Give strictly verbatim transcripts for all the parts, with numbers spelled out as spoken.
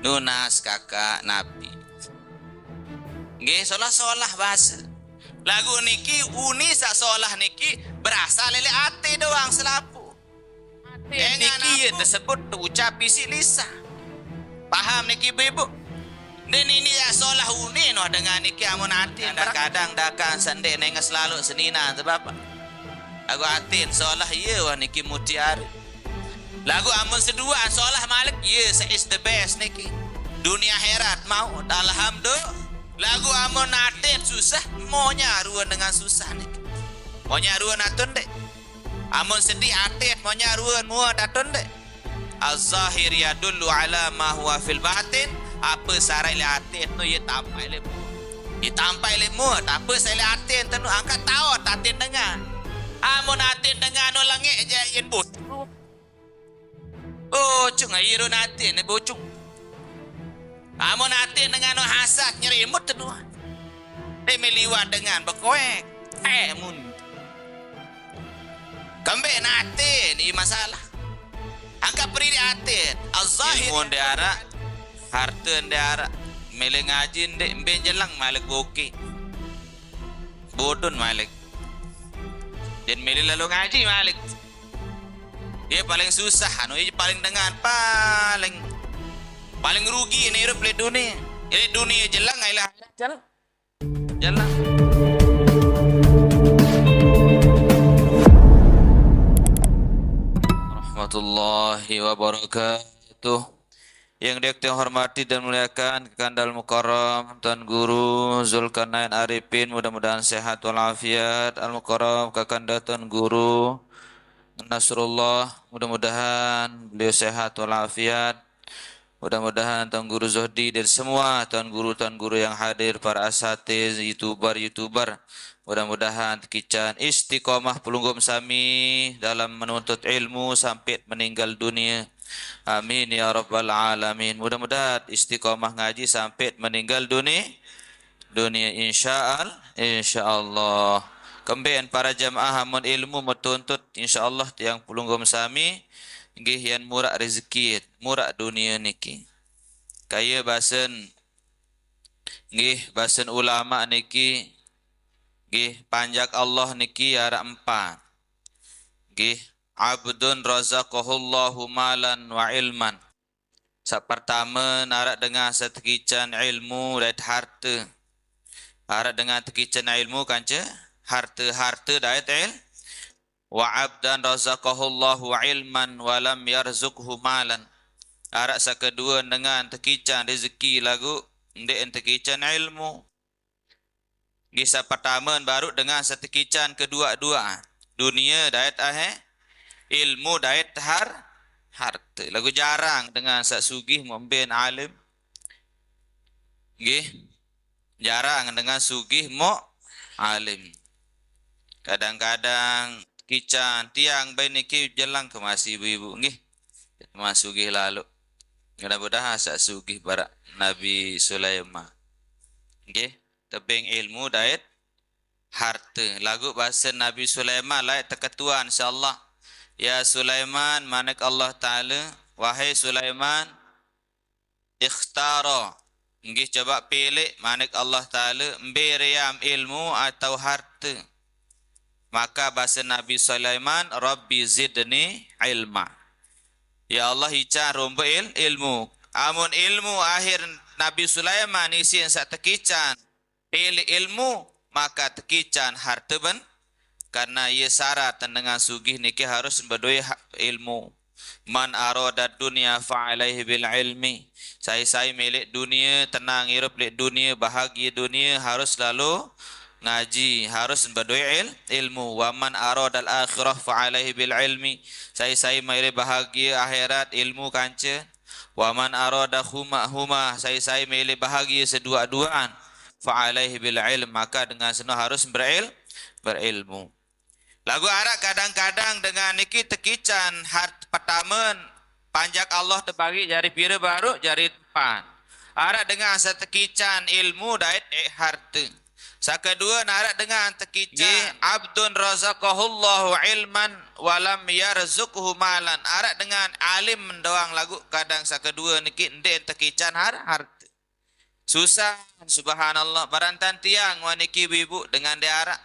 Nunas kakak napi. Nggih, solah-solah basa. Lagu niki uni saq solah niki berasal lele ate doang selapuq. Ate niki ye tesebut teucap isiq lisan. Paham niki, Ibu-ibu? Ndeq nini yaq solah uni noh dengan niki amun ate. Kadang-kadang dakang sendeq nenges laloq senina te, Bapak. Lagu atin solah ye wah niki mutiara. Lagu amun seduan solah malik ye se is the best niki. Dunia akhirat mau alhamdulillah. Lagu amun atin susah, monya ruen dengan susah niki. Monya ruen atun ndeq. Amun sedih atin, monya ruen muet atun ndeq. Az-zahir yadullu ala ma huwa fil batin. Ape saq araq leq atin tu ye tampak leq muet. Ye tampak leq muet, ape saq leq atin tu angkat taot atin dengan. Amun atin dengan nu lengek je yen bocung. Bocung aye ruen atin bocung. Amun atin dengan nu hasad nyeremut tu. Demi liwat dengan bekoek. Eh mun. Kembeq nate ni masalah. Angkat periri ate. Az-zahir. Ilmu ndeq araq, harte ndeq araq, mele ngaji ndeq, mbe jeleng malik boke. Bodon malik. Yen mele lalo ngaji malik. Ye paling susah, anu ye paling dengan, paling, paling rugi ni irup leq dunie. Leq dunie jeleng, leq akhirat jeleng. Jalan. Warahmatullahi wabarakatuh. Yang dirahmati dan muliakan Kakanda Al-Mukarram Tuan Guru Zulkarnain Arifin, mudah-mudahan sehat walafiat. Al-Mukarram Kakanda Tuan Guru Nasrullah, mudah-mudahan beliau sehat walafiat. Mudah-mudahan Tuan Guru Zohdi dan semua Tuan Guru-Tuan Guru yang hadir, para asatiz, YouTuber-YouTuber, mudah-mudahan tekican istiqomah pelungguh sami dalam menuntut ilmu sampai meninggal dunia. Amin ya rabbal alamin. Mudah-mudahan istiqomah ngaji sampai meninggal dunia. Dunia, insya Allah, insya Allah. Kembeqan para jamaah amun ilmu metuntut, insya Allah tiang pelungguh sami nggih yan muraq rezeki, muraq dunia niki. Kaya basen, nggih, basen ulama niki, nggih, panjak Allah niki araq empat. Nggih, abdun razaqahullahu malan wa ilman. Saq pertame, araq dengan saq tekican ilmu dait harte. Araq dengan tekican ilmu kance harte, harte dait il-, wa abdan razaqahullahu ilman wa lam yarzuqhu malan. Araq saq kedue dengan tekican rezeki laguq ndeqen tekican ilmu. Nggih, saq pertame baruq dengan saq tekican kedue-due. Dunie dait ahe-, ilmu dait har-, harte. Laguq jarang dengan saq sugih mok mben alim. Nggih. Jarang dengan sugih mok alim. Kadang-kadang tekican tiang bae niki jeleng ke masih ibu-ibu nggih. Masih sugih laloq. Mudah-mudahan saq sugih baraq Nabi Sulaiman. Nggih. Tebeng ilmu dait harte. Laguq basen Nabi Sulaiman laeq teketuan, insyaallah. Ya Sulaiman, manik Allah Taala, wahai Sulaiman, ikhtara, nggih, coba pileq, manik Allah Taala, mbe ream ilmu atau harte. Maka basen Nabi Sulaiman, Rabbi zidni ilma. Ya Allah, ican rombe il-, ilmu. Amun ilmu akhir Nabi Sulaiman isin saq tekican, pileq ilmu, maka tekican harte ben-, karena ye syarat dengan sugih niki harus bedoe ha-, ilmu. Man arada dunya fa alaihi bil ilmi. Sai-sai mele dunie, tenang irup leq dunie, bahagie dunie, harus selalu ngaji, harus bedoe il-, ilmu. Wa man aradal akhirah fa alaihi bil ilmi. Sai-sai mele bahagie akhirat, ilmu kance. Wa man arada huma, huma, sai-sai mele bahagie seduaq-duaqan, fa alaihi bil ilm, maka dengan seno harus beril-, berilmu. Laguq araq kadang-kadang dengan niki tekican hart-, petamen, panjak Allah tebagi jari pire baruq? Jari empat. Araq dengan saq tekican ilmu dait, eh, harte. Saq kedue, araq dengan tekican, nggih, abdun razaqahullahu ilman walam yarzuqhu malan. Arak dengan alim doang lagu kadang sakedua niki ndeq tekican har-, harte. Susah, subhanallah. Barantan tiang wah niki ibu dengan ndeq arak.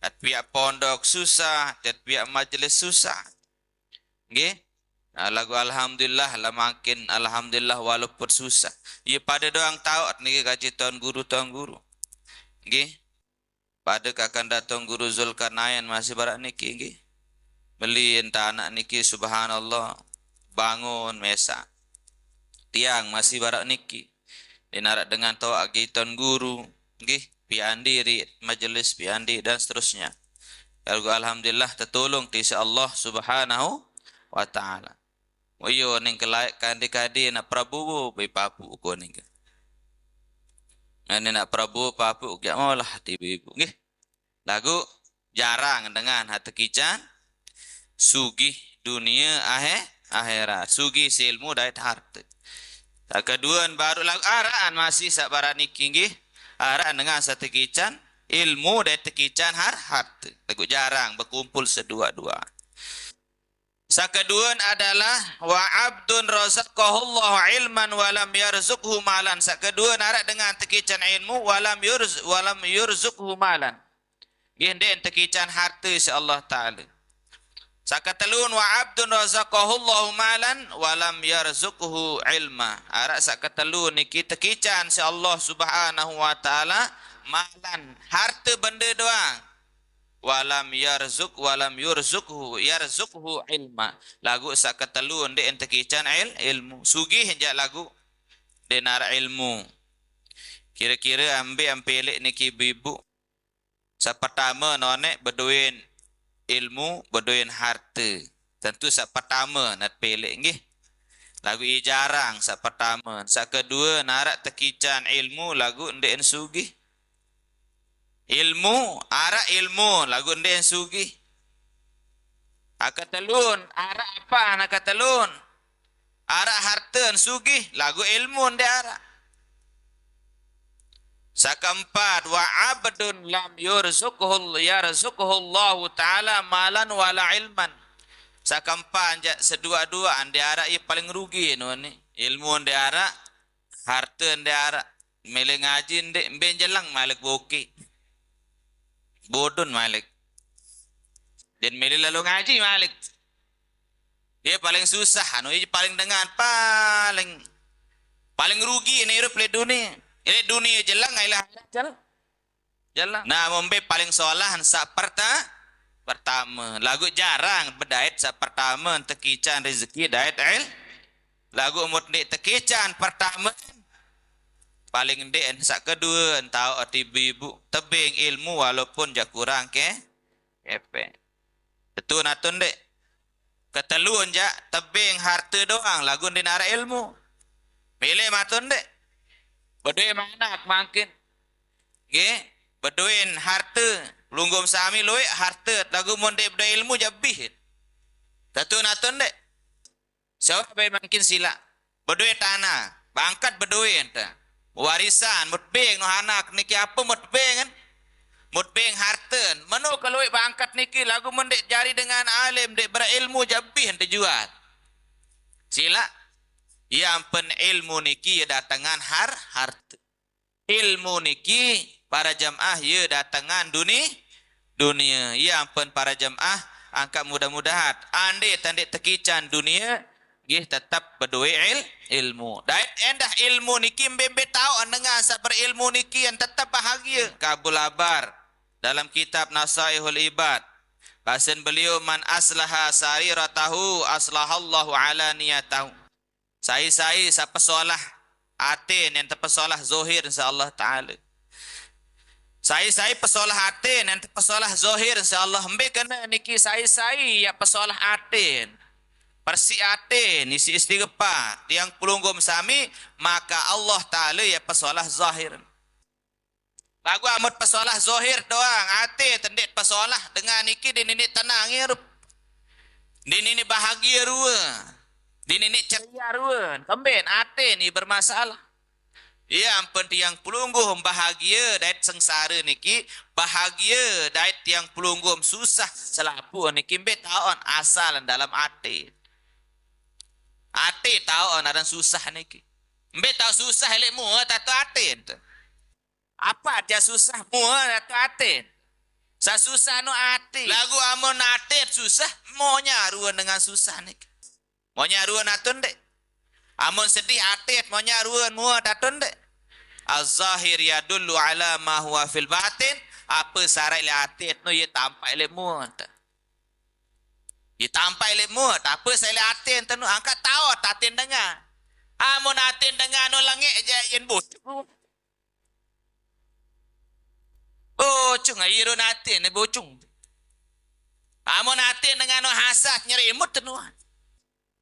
Tet piaq pondok susah, tet piaq majelis susah. Nggih. Nah, lagu alhamdulillah lah makin alhamdulillah walaupun susah. Ye pade doang taoq niki kaji tuan guru, tuan guru. Nggih. Pade kakang datong guru Zulkarnain masih barak niki nggih. Meli ente anak niki subhanallah. Bangun mesa. Tiang masih barak niki. Ndeq narak dengan toaq agi tuan guru. Nggih, pian diri, majelis pian diri dan seterusnya. Lagu alhamdulillah tetulung ti siq Allah Subhanahu wa taala. Uyo ning kelaeq kadi-kadi anak Prabowo be papuq ko ningke. Ngene anak Prabowo papuq jaq maulah ti ibu-ibu. Nggih. Lagu jarang dengan harte kican sugih dunie ahe-, akhirat. Sugih silmu dait harte. Saq keduan baruq lagu araqan masih saq barak niki nggih. Araqan dengan saq tekican ilmu dait tekican har-, harte. Lagu jarang bekumpul seduaq-duaq. Saq keduan adalah wa abdun razaqahullahu ilman wa lam yarzuqhu malan. Saq keduan araq dengan tekican ilmu wa lam yurz-, wa lam yurzuqhu malan. Nggih ndeq tekican harte siq Allah Taala. Saq ketelun wa abdun razaqahullahu malan wa lam yarzuqhu ilma. Araq saq ketelun niki tekican siq Allah Subhanahu wa taala malan, harte bende doang. Walam yarzuq, walam yurzuqhu, yarzuqhu ilma. Laguq saq ketelu ndeq entekican il-, ilmu. Sugih jaq laguq ndeq naraq ilmu. Kire-kire ambe ampeleq niki ibu-ibu. Saq pertame noneq bedoen ilmu, bedoen harte. Tentu saq pertame nat peleq nggih. Laguq ie jarang saq pertame. Saq kedue naraq tekican ilmu laguq ndeqen sugih. Ilmu, araq ilmu, laguq ndeqen sugih. Aketelun, araq apan aketelun. Araq harten sugih, laguq ilmu ndeq araq. Saq keempat, wa abdun lam yurzuqhul-, yarzuqhullahu ta'ala malan wala ilman. Saq keempat, jaq seduaq-duaq ndeq araq ie paling rugi noni. Ilmu ndeq araq, harte ndeq araq, mele ngaji ndeq, mbe jeleng malik boke. Bodon malik. Jen mele lalo ngaji malik. Ie paling susah, anu ie paling dengan, paling, paling rugi ne irup leq dunie. Leq dunie jeleng, leq akhirat jel-, jeleng. Nah, mun mbe paling solah saq perta-, pertame. Laguq jarang bedait saq pertame tekican rezeki dait il-, laguq mut ndeq tekican pertame, paling ndeq saq kedue, entah oti ibu-ibu tebeng ilmu walaupun jaq kurang ke-, kepeng. Tetu natun ndeq? Ketelun jaq tebeng harte doang, laguq ndeq naraq ilmu. Mele matun ndeq? Bedoe manak mangkin. Nggih, bedoen harte, pelungguh sami lueq harte, laguq mun ndeq bedoe ilmu jaq bih. Tetu natun ndeq? Sewah bae mangkin silaq. Bedoe tanah, bangket bedoe ente. Warisan, mut beng no anak niki ape mut beng kan? Mut beng harten. Meno kelueq bangket niki laguq mun ndeq jari dengan alim, ndeq berilmu jaq bih ente jual. Silaq. Ie ampen ilmu niki ie datengan har-, harte. Ilmu niki para jemaah ie datengan duni-, dunie. Ie ampen para jemaah angkat mudah-mudahat. Ande tendeq tekican dunie, nggih tetep bedoe il-, ilmu. Dait endah ilmu niki mbe-mbe taoq dengan saq berilmu niki yen tetep bahagie. Kabul Abar dalam kitab Nasaihul Ibad, basen beliau, "Man aslaha sariratahu aslahallahu alaniyatahu." Sai-sai saq pesolah aten yen tepesolah zohir, insyaallah taala. Sai-sai pesolah aten yen tepesolah zohir, insyaallah. Mbe kene niki sai-sai yaq pesolah aten. Persiq aten, isiq istighfar. Tiang pelungguh sami, maka Allah Taala yaq pesolah zahir. Laguq amut pesolah zohir doang, ate tendeq pesolah, dengan niki ndeq niniq tenang irup. Ndeq niniq bahagie rue. Ndeq niniq ceria rue. Kemben ate ni bermasalah. Iya ampun tiang pelungguh bahagia dait sengsara niki, bahagia dait tiang pelungguh susah selapuh niki mbe taon asal dalam ati. Ati taon aran susah niki. Mbe tau susah elek mua tato ati ente. Apa dia susah mua tato ati? Sasusah nu ati. Lagu amun ati susah, monya ruan dengan susah niki. Monya ruan atun dek. Amun sedih ati, monya ruan mua tatun dek. Az-zahir yadullu ala ma huwa fil batin. Apa sarai le ati nu ye tampak le mua. Ye tampak le mua, apa sarai le ati tenu angkat tawa tatin dengar. Amun atin dengar nu langit je yen bocung. Bocung ayo atin bocung. Amun atin dengar nu hasad nyerimut tenu.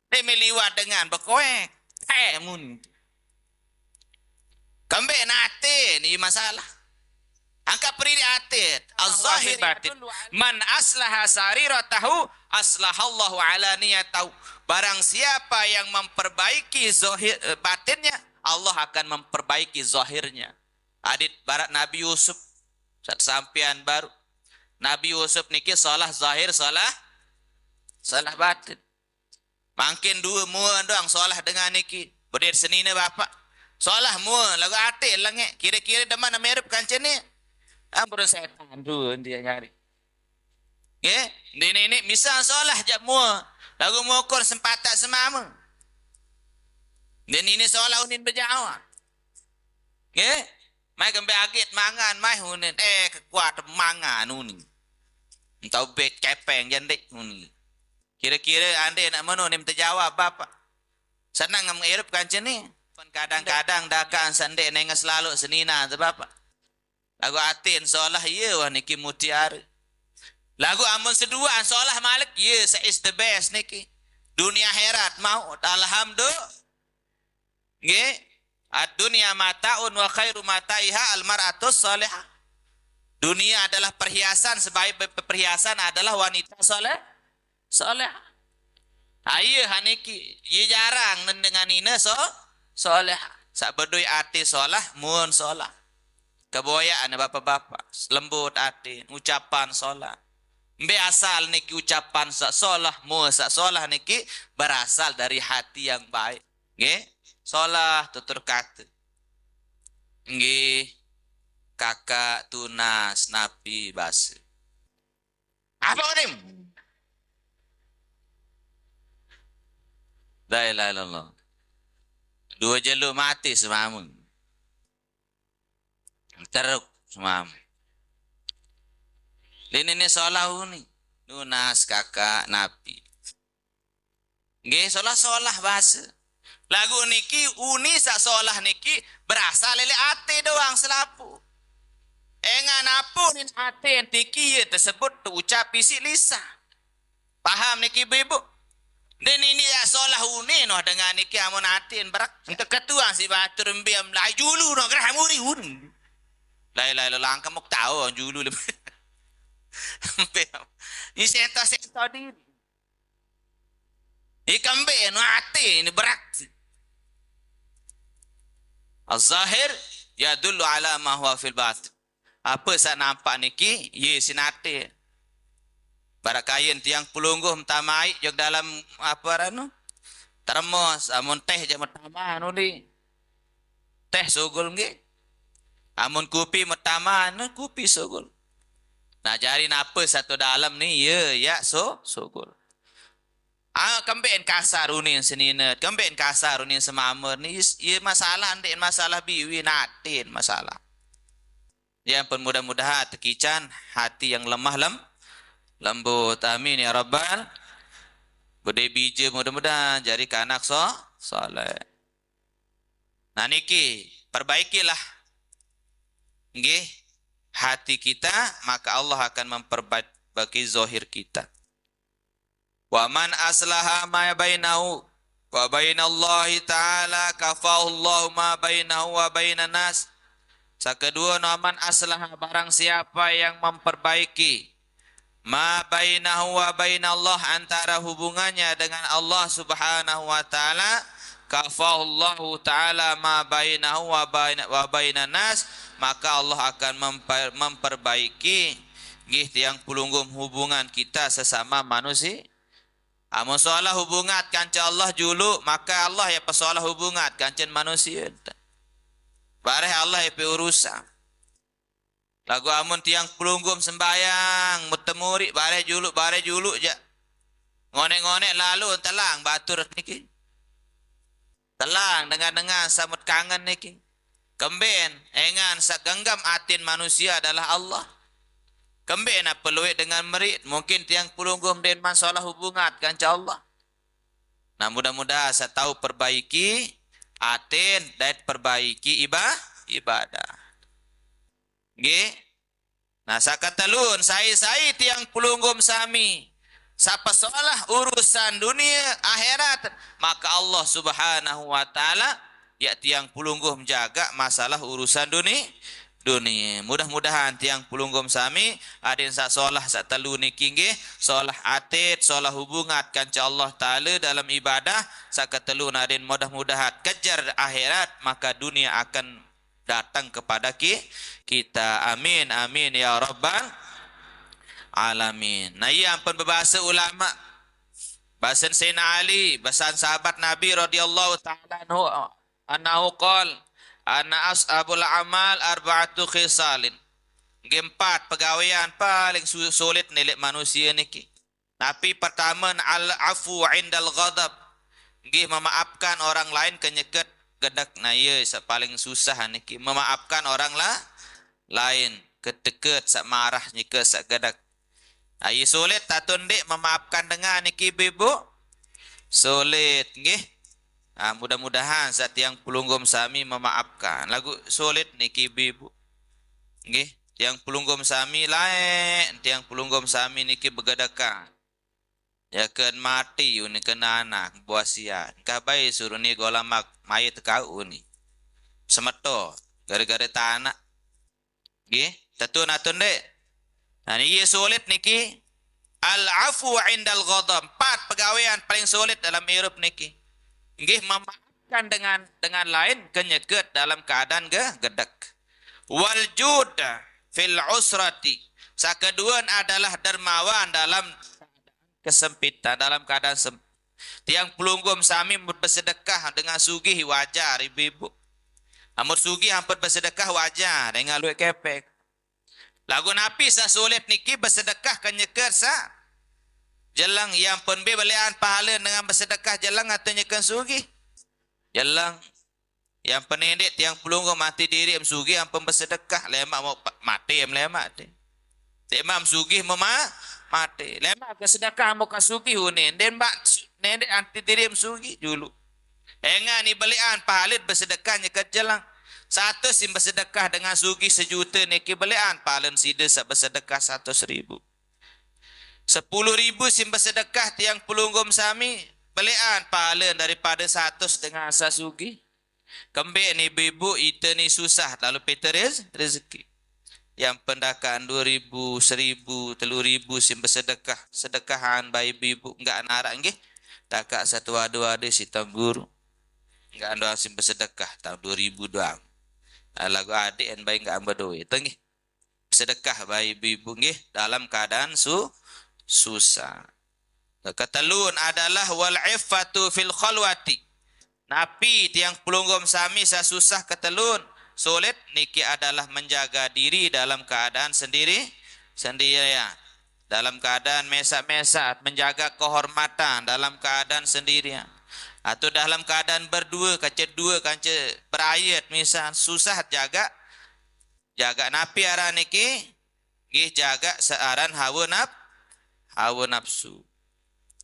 Dia meliwat dengan bekoek. Eh, mun. Kembe nate ni masalah. Angkat periri atit. Az-zahir batin. Man aslaha sariratahu aslahallahu ala niyatahu. Barang siapa yang memperbaiki zahir, eh, batinnya, Allah akan memperbaiki zahirnya. Adit barat Nabi Yusuf. Saat sampean baru. Nabi Yusuf niki salah zahir, salah, salah batin. Mangkin dua mua doang solah dengan niki. Bedet senina bapak. Solah mua lagu ate lenge. Kira-kira deman merup kancene. Ampun setan tu dia nyari. Nggih, dini ini misal solah jak mua. Lagu mukur sempatak semama. Dini ini solah unin bejawa. Nggih. Mai kembe agit mangan mai unin. Eh, kekuat mangan unin. Entau bet kepeng jandek unin. Kira-kira ande nak meno ni minta jawab bapak. Senang ngam irup kancene. Kadang-kadang dakan sende nenges lalu senina tu bapak. Lagu atin solah iya wah niki mutiara. Lagu amun seduan solah malik iya se is the best niki. Dunia herat mau alhamdulillah. Nggih. Ad-dunya mataun wa khairu mataiha al-mar'atus salihah. Dunia adalah perhiasan, sebaik perhiasan adalah wanita soleh, soleh. Ayo haniki, ye jarang nendenganina so, soleh. Sak bedui ati solah, muun solah. Keboyaan bapak-bapak, lembut ati, ucapan solah. Mbe asal niki ucapan sak solah, muun sak solah niki berasal dari hati yang baik. Nggih, solah tutur kata. Nggih, kakak tunas napi basa. Apa unim? La ilaha illallah. Dua jelu mati semama. Teruk semama. Ini ni solah uni. Nunas kakak napi. Nggih, solah-solah bahasa. Lagu niki uni sak solah niki berasal lele ate doang selapu. Engan apa nin ate tiki ye tersebut terucap isi lisan. Paham niki ibu-ibu? Dan ini ya solah uni noh dengan niki amun atin berak. Ente ketuang si batur mbiam lai julu noh gerah muri uni. Lai lai langka mok tahu julu le. Ini sento-sento diri. Ikan be nu ati ni berat. Az-zahir yadullu ala ma huwa fil batin. Apa sak nampak niki ye sinate. Barak kain tiang pelungguh metamai jog dalam apa ranu? Termos amun teh je metama nuli. Teh sugul nggih. Amun kupi metama nu kupi sugul. Nah, jari napa satu dalam ni ye ya so sugul. Ah, kemben kasar unin senina, kemben kasar unin semamur ni ye masalah ndik masalah biwi natin masalah. Ya pun mudah-mudahan tekican hati yang lemah lem lembut. Amin ya rabbal. Bude bija mudah-mudahan jadi kanak so soleh. Nah niki perbaikilah nggih hati kita maka Allah akan memperbaiki zahir kita. Wa man aslaha ma bainahu wa bainallahi ta'ala kafahu Allahu ma bainahu wa bainan nas. Sakadua, wa man aslaha, barang siapa yang memperbaiki ma bainahu wa bainallah, antara hubungannya dengan Allah Subhanahu wa taala, kafallahu ta'ala ma bainahu wa baina, wa bainan nas, maka Allah akan memper-, memperbaiki nggih tiang pelungguh hubungan kita sesama manusia. Amun solah hubungan kanca Allah julu, maka Allah ya pesolah hubungan kanca manusia. Bareh Allah ya urusan. Lagu amun tiang pelungguh sembayang, mutemuri, bareh julu, bareh julu ja. Ngonek-ngonek lalu telang batur niki. Telang dengan-dengan samut kangen niki. Kemben, engan sagenggam atin manusia adalah Allah. Kemben apa luwih dengan merit, mungkin tiang pelungguh den man solah hubungan kanca Allah. Nah, mudah-mudahan saya tahu perbaiki atin dan perbaiki iba-, ibadah. Nggih. Nah, sakatelun, sai-sai tiang pelungguh sami sapesolah urusan dunia akhirat, maka Allah Subhanahu wa taala ya tiang pelungguh menjaga masalah urusan dunia. Dunia. Mudah-mudahan tiang pelungguh sami aden sak solah sak telu niki nggih, solah atit, solah hubungan kanca Allah taala dalam ibadah, sakatelun aden mudah-mudahan kejar akhirat, maka dunia akan datang kepada ki-, kita. Amin, amin ya rabbal alamin. Nah, iya ampun bebahasa ulama. Bahasan Sayyidina Ali, bahasan sahabat Nabi radhiyallahu taala anhu, annahu qal, "Ana as'abul amal arba'atu khisalin." Nggih, empat pegawean paling su-, sulit nilik manusia niki. Napi pertama, al-afu indal ghadab. Nggih, memaafkan orang lain ke nyeket gedek. Nah, iya sa-, paling susah niki, memaafkan orang la-, lain ke teket sak marah nyeket sak gedek. Nah, iya sulit tatun dik memaafkan dengan niki, ibu-ibu. Sulit nggih. Ah, mudah-mudahan satiang pelungguh sami memaafkan. Lagu sulit niki, ibu-ibu. Nggih, tiang pelungguh sami lain, tiang pelungguh sami niki begedekan. Ya kan mati uni kena anak buah sian. Kabai suruh ni golamak mayit kau ni. Semeto gara-gara tanah. Nggih, tetun atun dek. Nah, niki sulit niki. Al-afu indal ghadab. Empat pegawean paling sulit dalam hirup niki. Nggih, memaafkan dengan, dengan lain kenyeket dalam keadaan ge-, gedek. Wal jud fil usrati. Sakaduan adalah dermawan dalam kesempitan, dalam keadaan sem-, tiang pelungguh sami mun bersedekah dengan sugih wajar, ibu-ibu. Amun sugih ampun bersedekah wajar, dengan luwih kepeng. Lagu napi sa sulit niki bersedekah ke nyeket sa jeleng, yang pun be belian pahala dengan bersedekah jeleng atau nyeken sugih? Jeleng. Yang penendik tiang pelungguh mati diri em sugih ampun bersedekah, lemak mau pa-, mati em lemak ti. Lemak em sugih mema-, mati. Lemak ke sedekah mau ka sugih unin. Den bak su-, nendik anti diri em sugih dulu. Engan ni belian pahala bersedekah nyeket jeleng. Satu sim bersedekah dengan sugih sejuta niki belian pahala sida sa bersedekah seratus ribu. Sepuluh ribu sim bersedekah tiang pelungguh sami, belian pahala daripada seratus dengan sa sugih. Kembik ni ibu-ibu, ita ni susah lalu peta rez-, rezeki. Yang pendakaan dua ribu, seribu, telu ribu sim bersedekah. Sedekahan bai ibu-ibu enggak narak nggih. Takak satu adu-adu si Tuan Guru. Enggak anda sim bersedekah tahun dua ribu doang. Ah, lagu adik en bai enggak amba duit tu nggih. Sedekah bai ibu-ibu nggih dalam keadaan su-, susah. Ketelun adalah wal iffatu fil khalwati. Napi tiang pelungguh sami sa susah ketelun, sulit niki adalah menjaga diri dalam keadaan sendiri, sendirian. Dalam keadaan mesak-mesak, menjaga kehormatan dalam keadaan sendirian. Atau dalam keadaan berdua, kaca dua, kaca berayat misal, susah jaga Jaga napi aran niki? Nggih, jaga searan hawa naf-, hawa nafsu.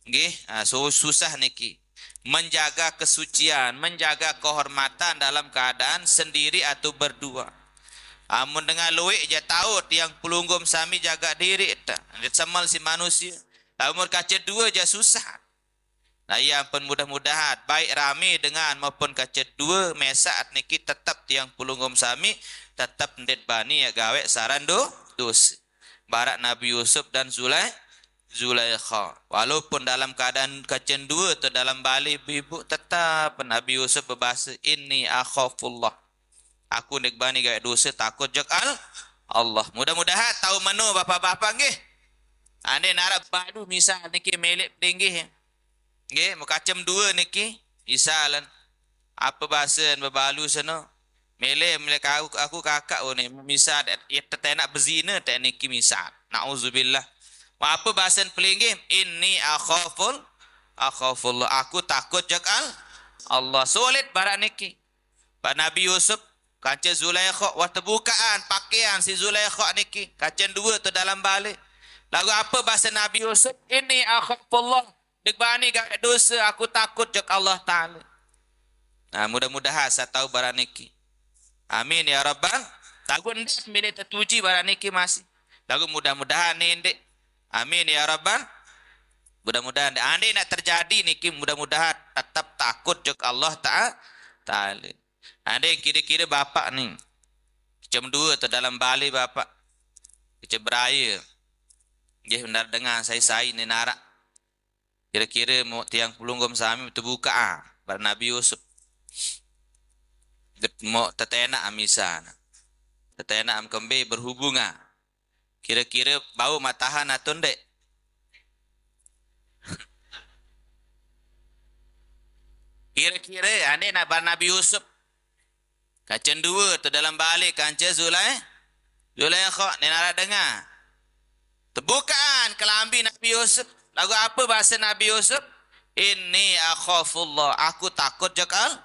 Nggih, ah, su-, susah niki. Menjaga kesucian, menjaga kehormatan dalam keadaan sendiri atau berdua. Amun dengan luwih ja tahu tiang pelungguh sami jaga diri ta. Nggih semal si manusia. Amun kaca dua ja susah. Nah, iya ampun mudah-mudahan, baik rami dengan maupun kaca dua mesak niki tetap tiang pelungguh sami, tetap ndet bani ya gawe saran do-, dosa. Barak Nabi Yusuf dan Zulai-, Zulaikha. Walaupun dalam keadaan kacen dua tu dalam bale ibu-ibu, tetap Nabi Yusuf berbahasa, "Inni akhafullah." Aku ndeq bani gaweq dose, takut jok Al-, Allah. Mudah-mudahan tau meno bapak-bapak nggih. Ande naraq balu misal niki meleq pelinggih. Nggih, mekacem due niki. Misalen. Ape basen bebalu seno? Mele, mele aku, aku kakak, oh, ni, misal, ye tetenak bezina, tek niki misal. Nauzubillah. Ape basen pelinggih? Inni akhaful, akhafullah. Aku takut jok Al-, Allah. Sulit baraq niki. Baq Nabi Yusuf, kance Zulaikha, wah tebukaan pakean si Zulaikha niki. Kacen due tu dalam bale. Laguq ape base Nabi Yusuf? "Inni akhafullah." Ndeq bani gaweq dose, aku takut jok Allah Taala. Nah, mudah-mudahan saq tau baraq niki. Amin ya rabbal. Laguq ndeq mele tetuji baraq niki masih. Laguq mudah-mudahan ni ndeq. Amin ya rabbal. Mudah-mudahan ndeq. Ande nak terjadi niki, mudah-mudahan tetep takut jok Allah Taala. Taala. Ande kire-kire bapak ni. Kecem due tu dalam bale bapak. Kecem beraye. Nggih, benar dengan sai-sai ni naraq. Kire-kire mo tiang pelungguh sami tebuka, ah, baq Nabi Yusuf. Dep-, mo tetenak am isan. Tetenak am kembe berhubungan. Kire-kire bau matahan atau ndeq? Kire-kire ane nak baq Nabi Yusuf. Kacen due tu dalam bale kance Zulai-, Zulaikha, ni naraq dengah. Tebukaan kelambi Nabi Yusuf. Laguq ape base Nabi Yusuf? "Inni akhafullah." Aku takut jok Al-,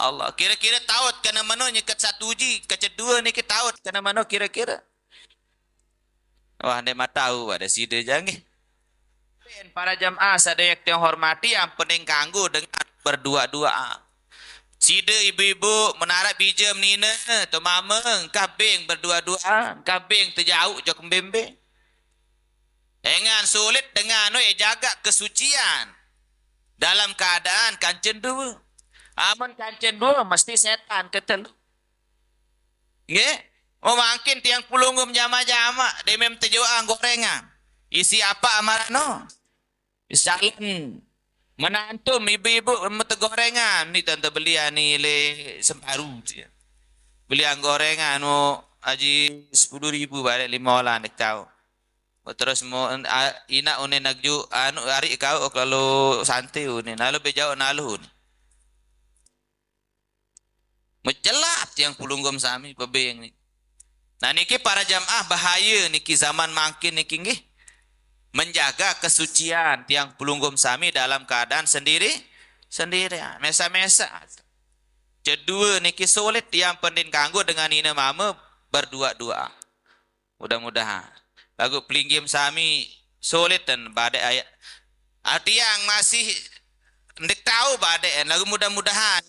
Allah. Kire-kire taut kene meno nyeket saq tuji, kacen due niki taut kene meno kire-kire? Wah, ndeq matau pade side jaq nggih. Para jamaah saq tiang hormati, yang penting kanggo dengan berdua-dua. Side ibu-ibu, menaraq bije menine, to mame, engkah beng berdua-dua, engkah beng tejauq jok kembe-mbe. Engan sulit dengan, oi, jaga kesucian dalam keadaan kancen due. Amun kancen due, mesti setan ketelu. Nggih? Oh, mangkin tiang pelungguh jama-jama, demem tejoqang gorengan. Isi apaq amarano? Misalkan menantum ibu-ibu mete gorengan, ni tante beli ani le semparu, cie. Beli ang gorengan, mo aji sepuluh ribu balik lima olah ndeq tau. Mo terus mo, a-, inaq une nagju, anu, ari kau, oh, kalau santai une, nalo bejaoq nalu une. Mecelap tiang pelungguh sami pebeng ni. Nah, niki para jamaah, bahaya niki zaman mangkin niki nggih. Menjaga kesucian tiang pelungguh sami dalam keadaan sendiri, sendiri. Mesa-mesa. Kedue niki sulit tiang pendin kanggo dengan nine mame berdua-dua. Mudah-mudahan. Laguq pelinggih sami sulit dan badeq ayat. Ah, tiang masih ndeq tau badeq, laguq mudah-mudahan.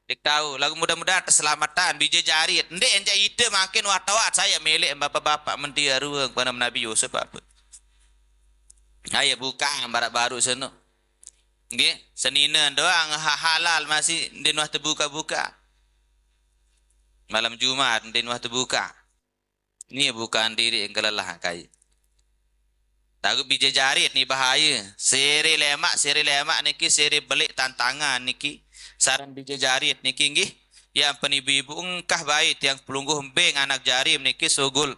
Ndeq tau, laguq mudah-mudahan teselamatan, bije jarit. Ndeq enjaq ite mangkin wah toat sai meleq bapak-bapak menti arueng, pade Nabi Yusuf ape. Ayo buka barak baru seno. Nggih, senine doang ha-, halal masih ndeqn wah tebuka-buka. Malam Jumat ndeqn wah tebuka. Ni bukan diri yang kelelah kai. Laguq bije jarit ni bahaye. Sere lemaq, sere lemaq niki, sere beleq tantangan niki. Sareng bije jarit niki nggih. Yang pen ibu-ibu engkah bae tiang pelungguh mbeng anak jarim niki sugul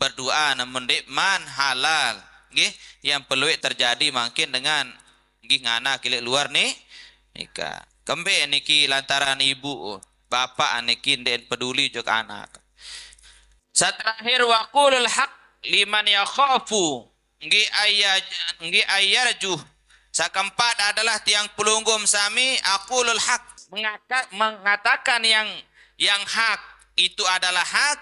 berduaan amun ndeq man halal. Nggih, yang pelueq terjadi mangkin dengan nggih ngana kileq luar ni nikah. Kembe niki lantaran ibu, bapak niki ndeqn peduli jok anak. Saq terakhir, wa qulul haq liman yakhafu. Nggih ayya-, nggih ayyarjuh. Saq keempat adalah tiang pelungguh sami, aqulul haq. Mengaka-, mengatakan yang, yang hak, itu adalah hak,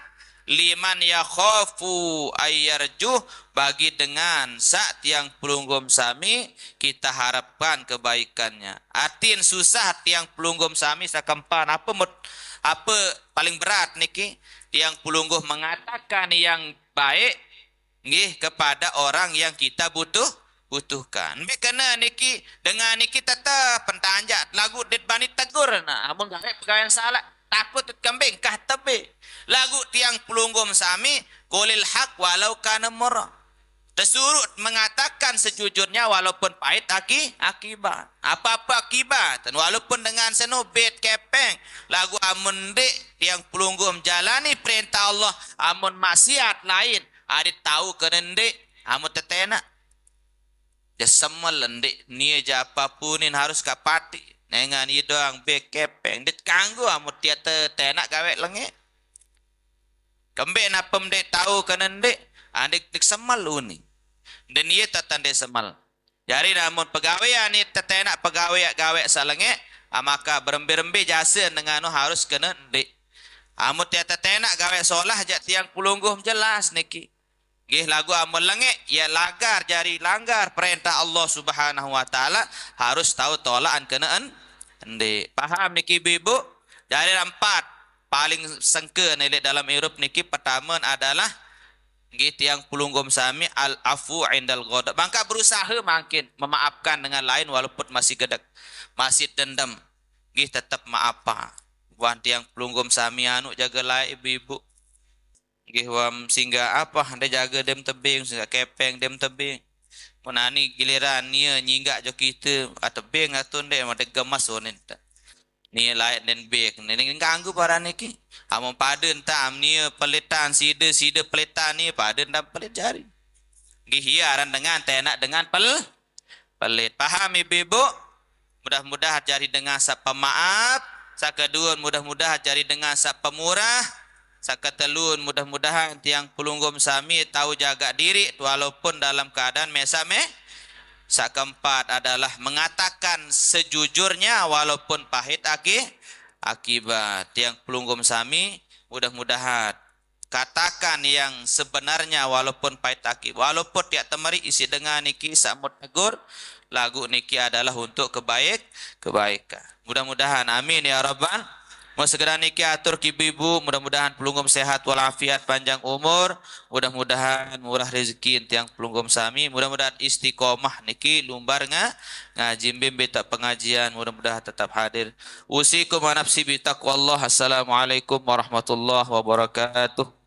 liman yakhafu ayyarjuh, bagi dengan saq tiang pelungguh sami kita harapkan kebaikannya. Artin susah tiang pelungguh sami saq keempat. Ape mut-, ape paling berat niki? Tiang pelungguh mengatakan yang baik, nggih, kepada orang yang kita butuh, butuhkan. Mbe kene niki, dengan niki tetep pentanjak, laguq ndeqn bani tegur, nah, amun gaweq pegawean salaq, takut kembe engkah tebe. Laguq tiang pelungguh sami, qulil haq walau kana murra. Tesuruh mengatakan sejujurnya walaupun pahit aki, akibat. Apa-apa akibat. Dan walaupun dengan seno bek kepeng. Lagu amun ndeq tiang pelungguh jalani perintah Allah. Amun maksiat lain. Adeq tau kene ndeq. Amun tetenak. Dia semel ndeq. Nie ja apepunin harus kapati. Nengan ie doang bek kepeng. Ndeq kanggo amun tiang tetenak gaweq lengeq. Kembeq nape ndeq tau kene ndeq, ah, ndeq, ndeq semel uni. Ndeq nie tetan ndeq semel. Jari namun pegawean ni tetenak pegawean gaweq saq lengeq, ah, maka berembe-rembe jase nengano harus kene ndeq. Amun tiang tetenak gaweq solah jaq tiang pelungguh jelas niki. Nggih, lagu amun lengeq, ya langgar, jari langgar perintah Allah Subhanahu wa Ta'ala, harus tau tolaqan kene en-, ndeq. Paham niki, Ibu-ibu? Jari empat, paling sengke ni leq dalam irup niki, pertame adalah nggih tiang pelungguh sami al-afu indal ghadab. Mangka berusaha mangkin memaafkan dengan lain walaupun masih gedek, masih dendam. Nggih tetep maapa. Wan tiang pelungguh sami anu jage laeq ibu-ibu. Nggih, wam singgaq apah, ndeq jage dem tebing, singgaq kepeng dem tebing. Menani giliran nie nyinggaq jok ite, ah, tebing atun ndeq, mate gemes unin te. Nie laeq nen bek, ndeq ganggu paran niki. Amun pade entan am nie pelitan side, side pelitan nie, pade ndaq pelit jari. Nggih, ie aran dengan tenak dengan pel-, pelit. Paham, ibu-ibu? Mudah-mudahan jari dengan saq pemaaf. Saq kedue, mudah-mudahan jari dengan saq pemurah. Saq ketelun, mudah-mudahan tiang pelungguh sami tau jagaq diriq walaupun dalam keadaan mesaq me-. Saq keempat adalah mengatakan sejujurnya walaupun pahit aki-, akibat. Tiang pelungguh sami, mudah-mudahan katakan yang sebenarnya walaupun pahit aki-, walaupun tiaq temeri isiq dengan niki saq mut negur, laguq niki adalah untuk kebaik-, kebaikan. Mudah-mudahan. Amin ya rabbal. Mun sekedar niki atur kibu-ibu, mudah-mudahan pelungguh sehat walafiat, panjang umur, mudah-mudahan murah rezeki tiang pelungguh sami, mudah-mudahan istiqomah niki lumbar nga-, ngaji, mbe-mbe taoq pengajian, mudah-mudahan tetap hadir. Usikum wa nafsi bitaqwallah. Assalamualaikum warahmatullahi wabarakatuh.